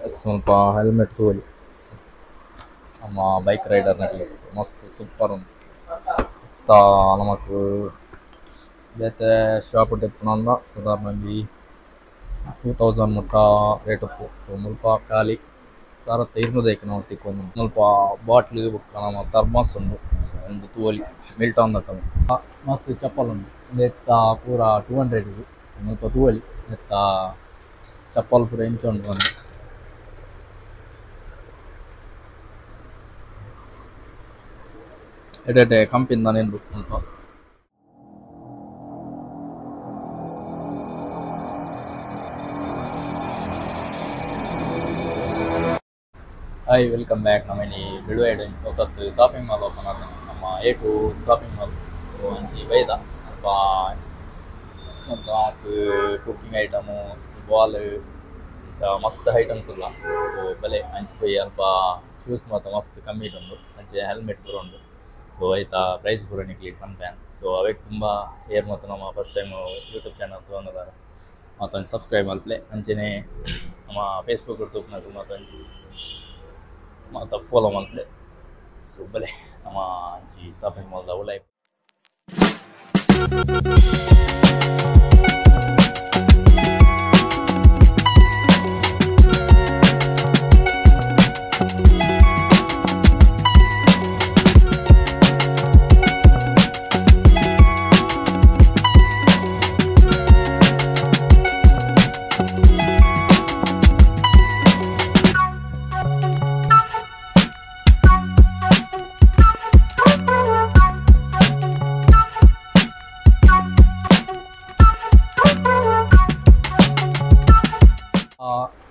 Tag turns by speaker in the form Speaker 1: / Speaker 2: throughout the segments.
Speaker 1: ಸ್ವಲ್ಪ ಹೆಲ್ಮೆಟ್ ತೂವೊಲಿ ನಮ್ಮ ಬೈಕ್ ರೈಡರ್ ನಕುಲು ಮಸ್ತ್ ಸೂಪರ್ ಉಂಡು ಇತ್ತ ನಮಕ್ ಬೇತೆ ಶಾಪ್ ದೆಪ್ಪುನಂಡ ಸಾಧಾರಣ ಒಂಜಿ 2000 ಮುಟ್ಟ ರೇಟ್ ಉಪ್ಪು. ಸೊ ಮುಲ್ಪ ಖಾಲಿ 1200 ಐಕ್ ನಮಕ್ ತಿಕ್ಕೊಂದುಂಡು. ಮುಲ್ಪ ಬಾಟ್ಲ್ ಬೊಕ್ಕ ನಮ್ಮ ಥರ್ಮಸ್ ಉಂಡು. ಸೊ ಉಂದು ತೂವೊಲಿ ಮಿಲ್ಟನ್ ದಕುಲು ಮಸ್ತ್ ಚಪ್ಪಲ್ ಉಂಡು. ಉಂದೆತ್ತ ಪೂರ 200 ಮುಲ್ಪ ತೂವೊಲಿ ನೆತ್ತ ಚಪ್ಪಲ್ ಪೂರ ಎಂಚ ಉಂಡು ಪಂದ್. ಎಡ್ಡೆ ಕಂಪನಿ ದಾನೆ ಉಂಡು ಮುಲ್ಪ. Hi welcome back. ನಮ್ಮ ಇಲ್ಲಿ ಬಿಡುವೈಡ್ ಹೊಸತ್ ಶಾಪಿಂಗ್ ಮಾಲ್ ಓಪನ್ ಆದ ನಮ್ಮ A2 shopping mall ಒಂಜಿ ಬೈದ ಅಲ್ಪ ಕುಕ್ಕಿಂಗ್ ಐಟಮು ಬಾಲ್ ಇಂಚ ಮಸ್ತ್ ಐಟಮ್ಸ್ ಉಲ್ಲ. ಸೊ ಬಲೆ ಅಂಚೆ ಪೋಯಿ ಅಲ್ಪ ಶೂಸ್ ಮಾತ ಮಸ್ತ್ ಕಮ್ಮಿ ಉಂಡು, ಅಂಚೆ ಹೆಲ್ಮೆಟ್ ಪೂರ ಉಂಡು. ಸೊ ಐತ ಪ್ರೈಸ್ ಪೂರ ನಿಕ್ಲೆಗ್ ಪನ್ಪೆ. ಸೊ ಅವೆಕ್ ತುಂಬ ಏರ್ ಮಾತ ನಮ್ಮ ಫಸ್ಟ್ ಟೈಮ್ ಯೂಟ್ಯೂಬ್ ಚಾನಲ್ ತೂವೊಂದುಲ್ಲೆರ್ ಮಾತ ಒಂಜಿ ಸಬ್ಸ್ಕ್ರೈಬ್ ಮಲ್ಪುಲೆ. ಅಂಚೆನೆ ನಮ್ಮ ಫೇಸ್ಬುಕ್ ತೂಪುನಕುಲು ಮಾತ ಒಂಜಿ ಮಾತ ಫಾಲೋ ಮಲ್ಪುಲೆ. ಸೊ ಬಲೆ ನಮ್ಮ ಅಂಚಿ ಶಾಪಿಂಗ್ ಮಾಲ್ ದ ಉಲಾಯಿ.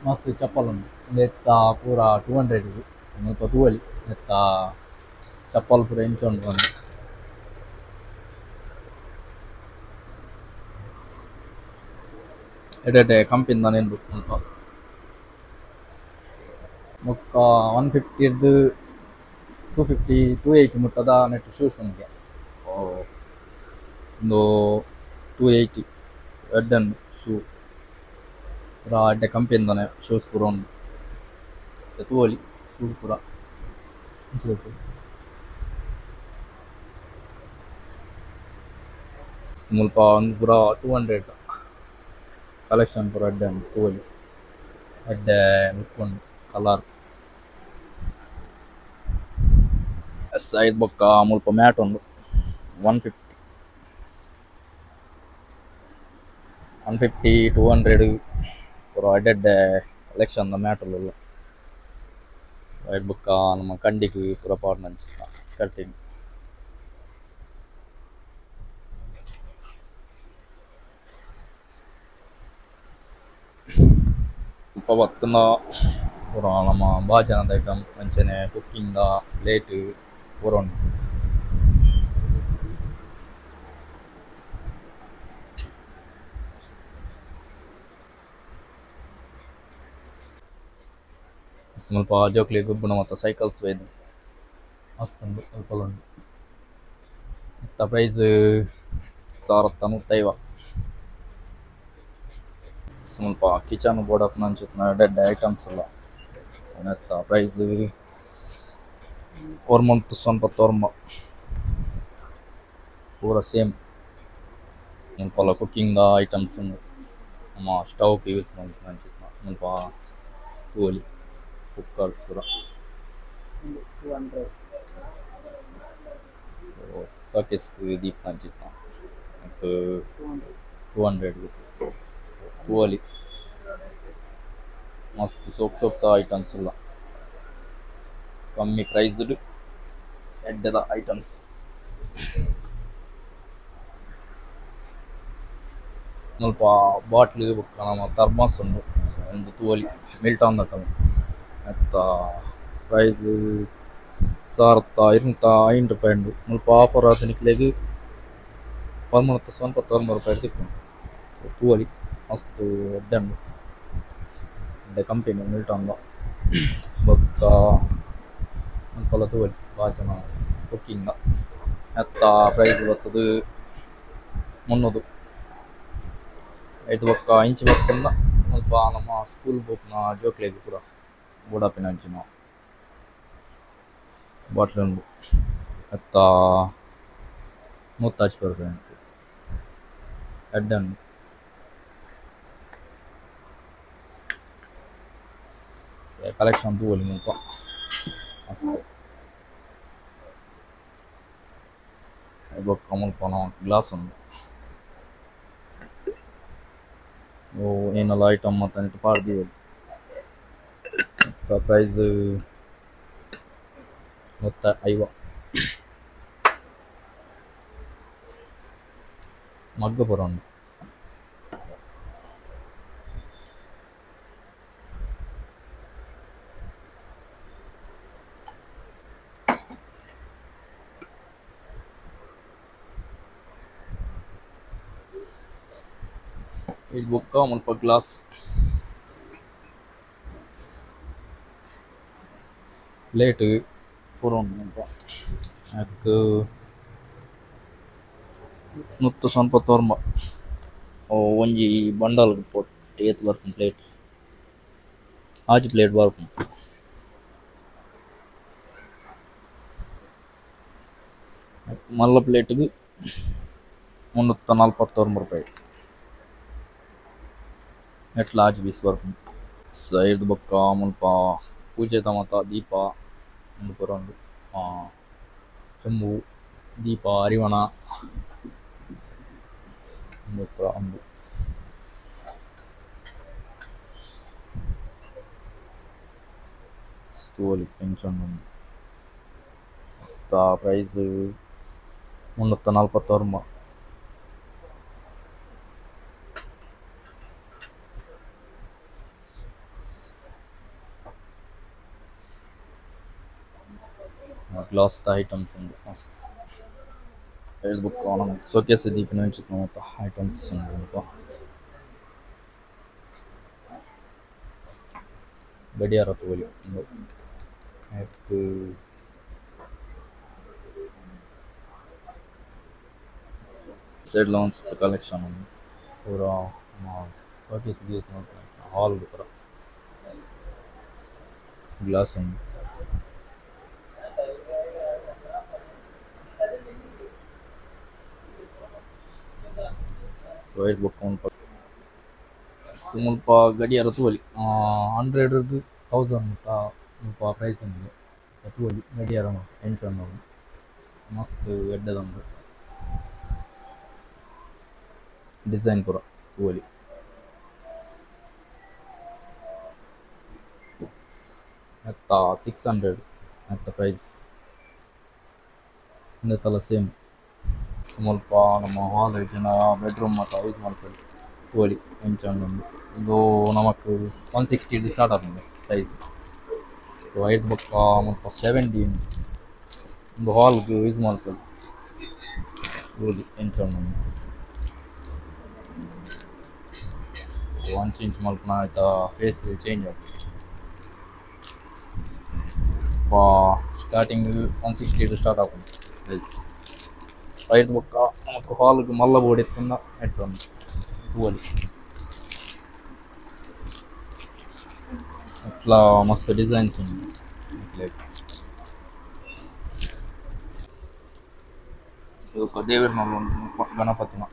Speaker 1: ಮಸ್ತ್ ಚಪ್ಪಲ್ ಉಂಡು. ಉಂದೆತ್ತ ಪೂರ 200 ಮುಲ್ಪ ತೂವೊಲಿ ನೆತ್ತ ಚಪ್ಪಲ್ ಪೂರ ಎಂಚ ಉಂಡು ಪಂದ್. ಎಡ್ಡೆ ಕಂಪನಿ ದಾನೆ ಉಂಡು ಮುಲ್ಪ. ಬೊಕ್ಕ 150 ರ್ದ್ 250 280 ಮುಟ್ಟದ ನೆಟ್ ಶೂಸ್ ಉಂಡು. ಉಂದು 280 ಎಡ್ಡೆ ಉಂಡು ಶೂ ಪೂರ ಎಡ್ಡೆ ಕಂಪನಿ ದಾನೆ ಶೂಸ್ ಪೂರ ಉಂಡು. ತೂವೊಲಿ ಶೂ ಪೂರ ಇಂಚ ಮುಲ್ಪ ಒಂದು ಪೂರ 200 ಕಲೆಕ್ಷನ್ ಪೂರ ಎಡ್ಡೆ ಉಂಡು ತೂವೊಲಿ. ಎಡ್ಡೆ ಲುಕ್ ಉಂಡು ಕಲರ್. ಎಸ್ ಐದು ಬೊಕ್ಕ ಮುಲ್ಪ ಮ್ಯಾಟ್ ಉಂಡು. 150 150 200 ಪೂರ ಎಡ್ಡೆ ಕಲೆಕ್ಷನ್ ದ ಮ್ಯಾಟ್ ಉಲ್ಲ. ಸೊ ಐದು ಬೊಕ್ಕ ನಮ್ಮ ಕಂಡಿಗ್ ಪೂರ ಪಾಡ್ನಂಚ ಸ್ಕರ್ಟಿಂಗ್. ಮುಲ್ಪ ಬತ್ತುಂಡ ಪೂರ ನಮ್ಮ ಬಾಜನದ ಐಟಮ್ ಅಂಚನೆ ಕುಕ್ಕಿಂಗ್ ದ ಪ್ಲೇಟ್ ಪೂರ ಉಂಡು. ಮುಲ್ಪ ಜೋಕ್ಲೆಗ್ ಗೊಬ್ಬುನ ಮಾತ ಸೈಕಲ್ಸ್ ಬೈದ ಮಸ್ತ್ ಉಂಡು ಅಲ್ಪಲ ಉಂಡು. ಇತ್ತ ಪ್ರೈಸ್ 1150. ಮುಲ್ಪ ಕಿಚನ್ ಬೋರ್ಡ್ ಎಡ್ಡೆ ಐಟಮ್ಸ್ ಉಲ್ಲ. ನೆತ್ತ ಪ್ರೈಸ್ 199 ಪೂರ ಸೇಮ್. ಮುಲ್ಪಲ ಕುಕ್ಕಿಂಗ್ ದ ಐಟಮ್ಸ್ ಉಂಡು. ನಮ್ಮ ಸ್ಟವ್ ಯೂಸ್ ಮಲ್ಪುನಂಚಿತ್ತ್ ಮುಲ್ಪ ತೂವೊಲಿ ಕುಕ್ಕರ್ಸ್ ಪೂರ.
Speaker 2: 200.
Speaker 1: ಸೊ ಸೋಕೇಸ್ ದೀಪುನಂಚಿತ್ತ್ 200 ತೂವೊಲಿ. ಮಸ್ತ್ ಸೋಕ್ ಸೋಕ್ದ ಐಟಮ್ಸ್ ಉಲ್ಲ. ಕಮ್ಮಿ ಪ್ರೈಸ್ಡ್ ಎಡ್ಡೆದ ಐಟಮ್ಸ್. ಮುಲ್ಪ ಬಾಟ್ಲ್ ಬೊಕ್ಕ ನಮ್ಮ ಥರ್ಮಸ್ ಉಂಡು. ಸೊ ಉಂದು ತೂವೊಲಿ ಮಿಲ್ಟನ್ ದಕುಲು. ನೆತ್ತ ಪ್ರೈಸ್ 1205 ರೂಪಾಯಿ ಉಂಡು. ಮುಲ್ಪ ಆಫರ್ ಆದ್ ನಿಕ್ಲೆಗ್ 1399 ರೂಪಾಯಿ ತಿಕ್ಕುಂಡು. ತೂವೊಲಿ ಮಸ್ತ್ ಎಡ್ಡೆ ಉಂಡು. ಎಡ್ಡೆ ಕಂಪನಿ ಮಿಲ್ಟನ್ ದ. ಬೊಕ್ಕ ಮುಲ್ಪಲ ತೂವೊಲಿ ಬಾಜನ ಕುಕ್ಕಿಂಗ್ ದ. ನೆತ್ತ ಪ್ರೈಸ್ ಬತ್ತುದು 300. ಐದು ಬೊಕ್ಕ ಇಂಚಿ ಬತ್ತುಂಡ ಮುಲ್ಪ ನಮ್ಮ ಸ್ಕೂಲ್ ಪೋಪುನ ಜೋಕ್ಲೆಗ್ ಪೂರ ಬೋಡಾಪಿನಂಚಿನ ಬಾಟ್ಲ್ ಉಂಡು ಅತ್ತ ಮುತ್ತಾಜ್ ಪರ್ಪೆಂಟ್ ಎಡ್ಡೆ ಕಲೆಕ್ಷನ್ ತೂವೊಲಿ ಮುಲ್ಪ ಮಸ್ತ್ ಬೊಕ್ಕ ಮುಲ್ಪ ಗ್ಲಾಸ್ ಉಂಡು ಓ ಏನೆಲ್ಲ ಐಟಮ್ ಮಾತ ನೆಟ್ ಪಾಡ್ ದೀವೊಲಿ ಪ್ರೈಸ್ 150 ಮಗ್ಗ ಪೂರ ಉಂಡು ಬೊಕ್ಕ ಮುಲ್ಪ ಗ್ಲಾಸ್ ಪ್ಲೇಟ್ ಪೂರ ಉಂಡು ಮುಲ್ಪ ಅಕ್ 149 ಒಂಜಿ ಬಂಡಲ್ ಪೋಟ್ ಏತ್ ಬರ್ಪುಂಡು ಪ್ಲೇಟ್ ಆಜಿ ಪ್ಲೇಟ್ ಬರ್ಪುಂಡು ಮಲ್ಲ ಪ್ಲೇಟ್ಗ್ 349 ರೂಪಾಯಿ ಎಟ್ಲ ಆಜಿ ಪೀಸ್ ಬರ್ಪುಂಡು ಸೈಡ್ ಬೊಕ್ಕ ಮುಲ್ಪ ಪೂಜೆದ ಮಾತ ದೀಪ ಉಂದು ಪೂರ ಉಂಡು ಚೊಂಬು ದೀಪ ಅರಿವಣ ಉಂದು ಪೂರ ಉಂಡು ತೂವೊಲಿ ಎಂಚ ಉಂಡು ಪ್ರೈಸ್ 349 glass the items ಉಂಡು ಮಸ್ತ್ ಬೊಕ್ಕ ಶೋಕೇಸ್ ದೀಪಿನ ಇಂಚಿತ್ತಿನ ಮಾತ ಐಟಮ್ಸ್ ಉಂಡು ಮುಲ್ಪ ಗಡಿಯಾರ ತೂವೊಲಿ ಉಂದು ಐಕ್ ಸೈಡ್ ಲ ಒಂಜಿ ಕಲೆಕ್ಷನ್ ಉಂಡು ಪೂರ ಶೋಕೇಸ್ ಯೂಸ್ ಮಲ್ಪುನ ಹಾಲ್ ಪೂರ ಗ್ಲಾಸ್ ಉಂಡು ವೈಟ್ ಬೊಕ್ಕ ಮುಲ್ಪ ಮುಲ್ಪ ಗಡಿಯಾರ ತೂವೊಲಿ 100 ರ್ದ್ 1000 ಮುಟ್ಟ ಮುಲ್ಪ ಪ್ರೈಸ್ ಉಂಡು ತೂವೊಲಿ ಗಡಿಯಾರ ಎಂಚ ಉಂಡು ಮಸ್ತ್ ಎಡ್ಡೆದ ಉಂಡು ಡಿಸೈನ್ ಪೂರ ತೂವೊಲಿ ಅತ್ತ 600 ಅತ್ತ ಪ್ರೈಸ್ ಉಂದೆತಲ ಸೇಮ್ ಮುಲ್ಪ ನಮ್ಮ ಹಾಲ್ ಇಜ್ಜಿಂಡ ಬೆಡ್ರೂಮ್ ಮಾತ ಯೂಸ್ ಮಲ್ಪೊಲಿ ತೂವೊಲಿ ಎಂಚ ಉಂಡು ಉಂದು ನಮಕ್ 160 ಡ್ ಸ್ಟಾರ್ಟ್ ಆಪುಂಡು ಪ್ರೈಸ್ ಸೊ ಐರ್ದ್ ಬೊಕ್ಕ ಮುಲ್ಪ 70 ಉಂಡು ಉಂದು ಹಾಲ್ ಗ್ ಯೂಸ್ ಮಲ್ಪೊಲಿ ತೂವೊಲಿ ಎಂಚ ಉಂಡು 1 ಇಂಚ್ ಮಲ್ಪುನ ಐತ ಫೇಸ್ ಚೇಂಜ್ ಆಪುಂಡು ಸ್ಟಾರ್ಟಿಂಗ್ 160 ಡ್ ಸ್ಟಾರ್ಟ್ ಆಪುಂಡು ಪ್ರೈಸ್ ಐರ್ದ್ ಬೊಕ್ಕ ನಮಕ್ ಹಾಲ್ ಗ್ ಮಲ್ಲ ಬೋರ್ಡ್ ಇತ್ತುಂಡ ಎಡ್ಡೆ ಉಂಡು ತೂವೊಲಿ ಇತ್ಲ ಮಸ್ತ್ ಡಿಸೈನ್ಸ್ ಉಂಡು ಬೊಕ್ಕ ದೇವೆರ್ನವುಲು ಉಂಡು ಗಣಪತಿನ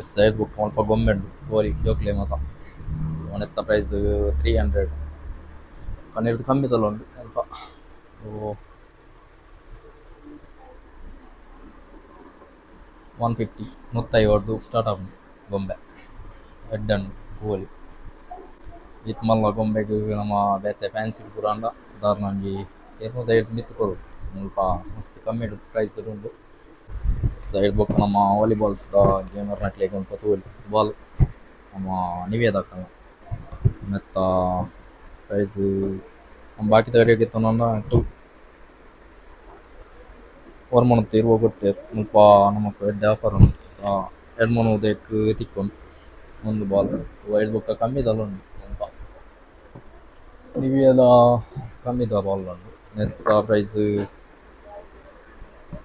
Speaker 1: ಎಸ್ ಐರ್ದ್ ಬೊಕ್ಕ ಮುಲ್ಪ ಗೊಂಬೆ ಉಂಡು ತೂವೊಲಿ ಜೋಕ್ಲೆ ಮಾತ ನೆತ್ತ ಪ್ರೈಸ್ 300 ಕಣ್ಣೀರ್ದು ಕಮ್ಮಿದಲ್ಲ ಉಂಡು ಅಲ್ಪ ಓ 150 150 ಸ್ಟಾರ್ಟ್ ಆಪುಂಡು ಗೊಂಬೆ ಎಡ್ಡೆ ಉಂಡು ತೂವೊಲಿ ಈತ್ ಮಲ್ಲ ಗೊಂಬೆಗ್ ನಮ ಬೇತೆ ಫ್ಯಾನ್ಸಿ ಪೂರ ಆಂಡ ಸಾಧಾರಣ ಒಂಜಿ 250 ಮಿತ್ತ್ ಕೊರೊಡು ಮುಲ್ಪ ಮಸ್ತ್ ಕಮ್ಮಿ ಪ್ರೈಸ್ ಉಂಡು ಸೈಡ್ ಬೊಕ್ಕ ನಮ್ಮ ವಾಲಿಬಾಲ್ಸ್ ದ ಗೇಮರ್ ನಕ್ಲೆಗ್ ಮುಲ್ಪ ತೂವೊಲಿ ಬಾಲ್ ನಮ್ಮ ನಿವೇದಕಲ್ನ ನೆತ್ತ ಪ್ರೈಸ್ ಬಾಕಿದ ಕಡೆಗ್ ಇತ್ತುಂಡ 2 120 ಕೊಡ್ತೇರ್ ಮುಲ್ಪ ನಮಕ್ ಎಡ್ಡೆ ಆಫರ್ ಉಂಡು 200 ತಿಕ್ಕುಂಡು ಒಂದು ಬಾಲ್ ಸೊ ಐರ್ದ್ ಬೊಕ್ಕ ಕಮ್ಮಿದಲ ಉಂಡು ಮುಲ್ಪ ನಿವಿಯದ ಕಮ್ಮಿದ ಬಾಲ್ ಉಂಡು ನೆತ್ತ ಪ್ರೈಸ್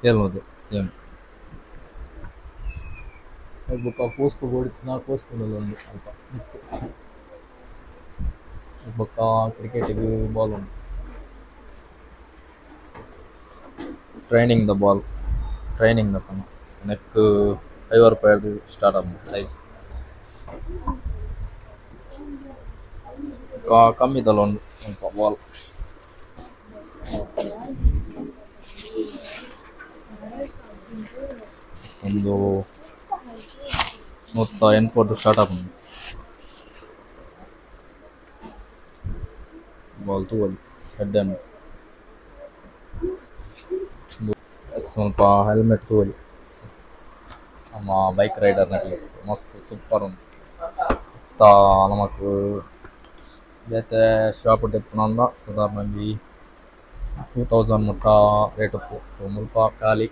Speaker 1: 700 ಸೇಮ್. ಬೊಕ್ಕ ಪೋಸ್ಪು ಬೋಡಿತ್ತಿನ ಪೋಸ್ಪುಲ ಉಂಡು ಅಲ್ಪ ಮಿತ್ತ್ ಬೊಕ್ಕ ಕ್ರಿಕೆಟ್ ಬಾಲ್ ಉಂಡು ಟ್ರೈನಿಂಗ್ ದ ಬಾಲ್ ಟ್ರೈನಿಂಗ್ ದ ಪನ ನೆಕ್ 5 ರೂಪಾಯಿ ಸ್ಟಾರ್ಟ್ ಆಪುಂಡು ಪ್ರೈಸ್ ಕಮ್ಮಿದಲ ಉಂಡು ಅಲ್ಪ ಬಾಲ್ ಒಂದು 180 ಸ್ಟಾರ್ಟ್ ಆಪುಂಡು ಬಾಲ್ ತೂವೊಲಿ ಎಡ್ಡೆ ಉಂಡು ಸ್ವಲ್ಪ ಹೆಲ್ಮೆಟ್ ತೂವೊಲಿ ನಮ್ಮ ಬೈಕ್ ರೈಡರ್ ನಕ್ಲೆಗ್ ಮಸ್ತ್ ಸೂಪರ್ ಉಂಡು ಇತ್ತ ನಮಕ್ ಬೇತೆ ಶಾಪ್ ದೆಪ್ಪುನಂಡ ಸಾಧಾರಣ ಒಂಜಿ 2000 ಮುಟ್ಟ ರೇಟ್ ಉಪ್ಪು ಸೊ ಮುಲ್ಪ ಖಾಲಿ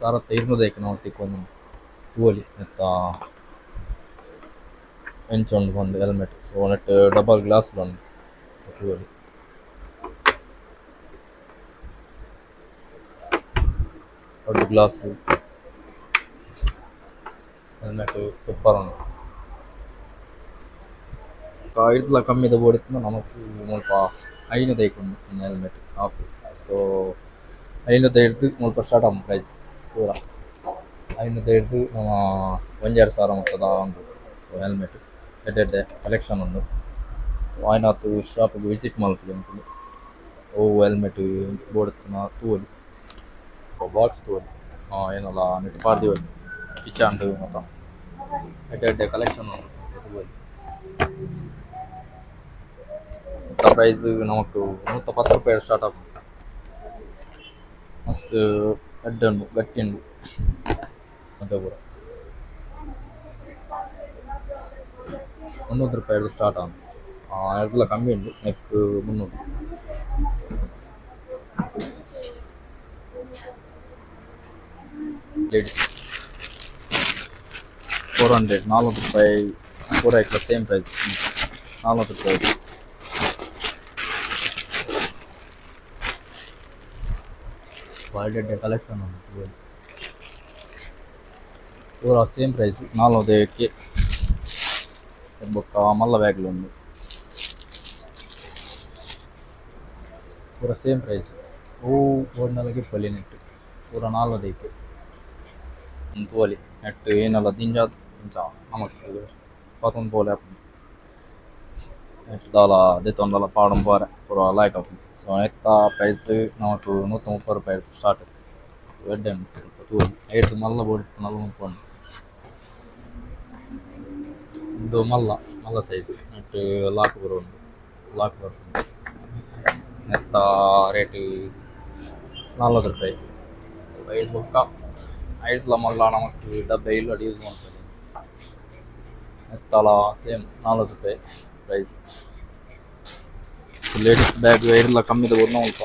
Speaker 1: 1200 ಐಕ್ ನಮಕ್ ತಿಕ್ಕೊಂದುಂಡು ತೂವೊಲಿ ನೆತ್ತ ಎಂಚ ಉಂಡು ಪಂದ್ ಹೆಲ್ಮೆಟ್ ಸೊ ನೆಟ್ಟ್ ಡಬಲ್ ಗ್ಲಾಸ್ ಲ ಉಂಡು ತೂವೊಲಿ ರಡ್ಡ್ ಗ್ಲಾಸ್ ಹೆಲ್ಮೆಟ್ ಸೂಪರ್ ಉಂಡು ಐಡ್ದ್ಲ ಕಮ್ಮಿದ ಬೋಡಿತ್ತ್ಂಡ ನಮಕ್ ಮುಲ್ಪ 500 ಐಕ್ ಉಂಡು ಹೆಲ್ಮೆಟ್ ಆಫ್ ಸೊ 500 ಐಡ್ದ್ ಮುಲ್ಪ ಸ್ಟಾರ್ಟ್ ಆಪುಂಡು ಪ್ರೈಸ್ ಪೂರ 500 ಐಡ್ದ್ ನಮ 1500 ಮುಟ್ಟದ ಉಂಡು ಸೊ ಹೆಲ್ಮೆಟ್ ಎಡ್ಡೆ ಎಡ್ಡೆ ಕಲೆಕ್ಷನ್ ಉಂಡು ಸೊ ಆಯ್ನಾತ್ ಶಾಪ್ ಗ್ ವಿಸಿಟ್ ಮಲ್ಪುಲೆ ನಿಕುಲು ಒವು ಹೆಲ್ಮೆಟ್ ಬೋಡಿತ್ತ್ಂಡ ತೂವೊಲಿ ಬಾಕ್ಸ್ ತೂವೊಲಿ ಏನಲ ನೆಟ್ಟ್ ಪಾಡ್ದಿವೊಲಿ ಕಿಚನ್ ಮಾತ ಎಡ್ಡೆ ಎಡ್ಡೆ ಕಲೆಕ್ಷನ್ ಉಂಡು ತೂವೊಲಿ ಪ್ರೈಸ್ ನಮಕ್ 110 ರೂಪಾಯಿ ಸ್ಟಾರ್ಟ್ ಆಪುಂಡು ಮಸ್ತ್ ಎಡ್ಡೆ ಉಂಡು ಗಟ್ಟಿ ಉಂಡು ಮತ ಪೂರ 300 ರೂಪಾಯಿ ಸ್ಟಾರ್ಟ್ ಆಪುಂಡು ಐಡ್ದ್ಲ ಕಮ್ಮಿ ಉಂಡು ನೆಕ್ಕ್ 300 ಲೇಡೀಸ್ 400 400 ರೂಪಾಯಿ ಪೂರ ಐಕ್ಲ ಸೇಮ್ ಪ್ರೈಸ್ 400 ರೂಪಾಯಿ ಎಡ್ಡೆ ಕಲೆಕ್ಷನ್ ಉಂಡು ಪೂರ ಸೇಮ್ ಪ್ರೈಸ್ 400 ಬೊಕ್ಕ ಮಲ್ಲ ಬ್ಯಾಗ್ಲು ಉಂಡು ಪೂರ ಸೇಮ್ ಪ್ರೈಸ್ ಅವು ಬೋರ್ಡ್ನಲ ಗಿಪ್ಪೊಲಿ ನೆಟ್ಟ್ ಪೂರ 400 ತೂವೊಲಿ ನೆಟ್ಟ್ ಏನಲ ದಿಂಜ ಇಂಚ ನಮಕ್ ಪತೊಂದು ಪೋಲೆ ಆಪುಂಡು ನೆಟ್ಟ್ ದಾಲ ದೆತೊಂಡಲ ಪಾಡೊಂದು ಪೋರೆ ಪೂರ ಲಾಯ್ಕ್ ಆಪುಂಡು ಸೊ ನೆತ್ತ ಪ್ರೈಸ್ ನಮಕ್ 130 ರೂಪಾಯಿ ಸ್ಟಾರ್ಟ್ ಸೊ ಎಡ್ಡೆ ಉಂಡು ತೂವೊಲಿ ಐಡ್ದ್ ಮಲ್ಲ ಬೋಡಿತ್ತ್ಂಡಲ ಮುಲ್ಪ ಉಂಡು ಉಂದು ಮಲ್ಲ ಮಲ್ಲ ಸೈಜ್ ನೆಟ್ಟ್ ಲಾಕ್ ಪೂರ ಉಂಡು ಲಾಕ್ ಬರ್ಪುಂಡು ನೆತ್ತ ರೇಟ್ 400 ರೂಪಾಯಿ ಐಡ್ದ್ ಬೊಕ್ಕ ಐಡ್ದ್ಲ ಮಲ್ಲ ನಮಕ್ ಡಬ್ಬೆ ಇಲ್ಲಡ್ ಯೂಸ್ ಮಲ್ಪೊಲಿ ನೆತ್ತಲ ಸೇಮ್ 400 ರೂಪಾಯಿ ಪ್ರೈಸ್ ಲೇಡೀಸ್ ಬ್ಯಾಗ್ ಐಡ್ದ್ಲ ಕಮ್ಮಿದ ಬೋರ್ನ ಮುಲ್ಪ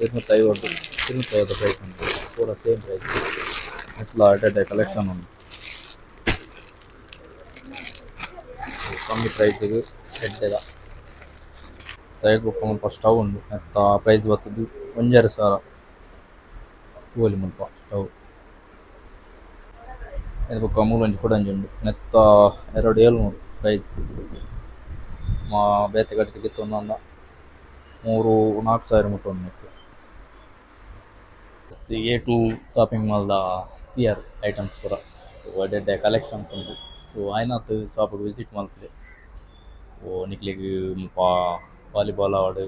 Speaker 1: 250 250 ಪ್ರೈಸ್ ಉಂಡು ಪೂರ ಸೇಮ್ ಪ್ರೈಸ್ ನೆಟ್ಲ ಎಡ್ಡೆ ಎಡ್ಡೆ ಕಲೆಕ್ಷನ್ ಉಂಡು ಕಮ್ಮಿ ಪ್ರೈಸ್ ಎಡ್ಡೆದ ಸೈಡ್ ಬೊಕ್ಕ ಮುಲ್ಪ ಸ್ಟವ್ ಉಂಡು ನೆತ್ತ ಪ್ರೈಸ್ ಬತ್ತುದು 1500 ತೂವೊಲಿ ಮುಲ್ಪ ಸ್ಟವ್ ಬೊಕ್ಕ ಮೂಲೊಂಜಿ ಕುಡೊಂಜಿ ಉಂಡು ನೆತ್ತ 2700 ಪ್ರೈಸ್ ಬೇತೆ ಕಡೆಟ್ ಗೆತ್ತೊಂಡ 3-4 ಸಾವಿರ ಮುಟ್ಟ ಉಂಡು ನೆಕ್ಕ್ A2 shopping mall ದ ತಿಯರ್ ಐಟಮ್ಸ್ ಪೂರ ಸೊ ಎಡ್ಡೆ ಎಡ್ಡೆ ಕಲೆಕ್ಷನ್ಸ್ ಉಂಡು ಸೊ ಆಯ್ನಾತ್ ಶಾಪ್ ಗ್ ವಿಸಿಟ್ ಮಲ್ಪುಲೆ ಸೊ ನಿಕ್ಲೆಗ್ ಮುಲ್ಪ ವಾಲಿಬಾಲ್ ಆವಡ್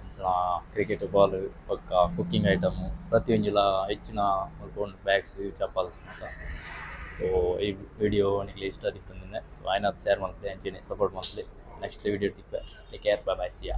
Speaker 1: ಅಂಚನ ಕ್ರಿಕೆಟ್ ಬಾಲ್ ಬೊಕ್ಕ ಕುಕ್ಕಿಂಗ್ ಐಟಮ್ ಪ್ರತಿಯೊಂಜಿಲ ಹೆಚ್ಚಿನ ಮುಲ್ಪ ಉಂಡು ಬ್ಯಾಗ್ಸ್ ಚಪ್ಪಲ್ಸ್ ಮಾತ ಸೊ ಈ ವಿಡಿಯೋ ನಿಕ್ಲೆ ಇಷ್ಟ ಆದಿತ್ತುಂಡು ಸೊ ಆಯ್ನಾತ್ ಶೇರ್ ಮಲ್ಪುಲೆ ಅಂಚನೆ ಸಪೋರ್ಟ್ ಮಲ್ಪುಲೆ ಸೊ ನೆಕ್ಸ್ಟ್ ವಿಡಿಯೋ ತಿಕ್ಕುವೆ. Take care, bye bye, see ya.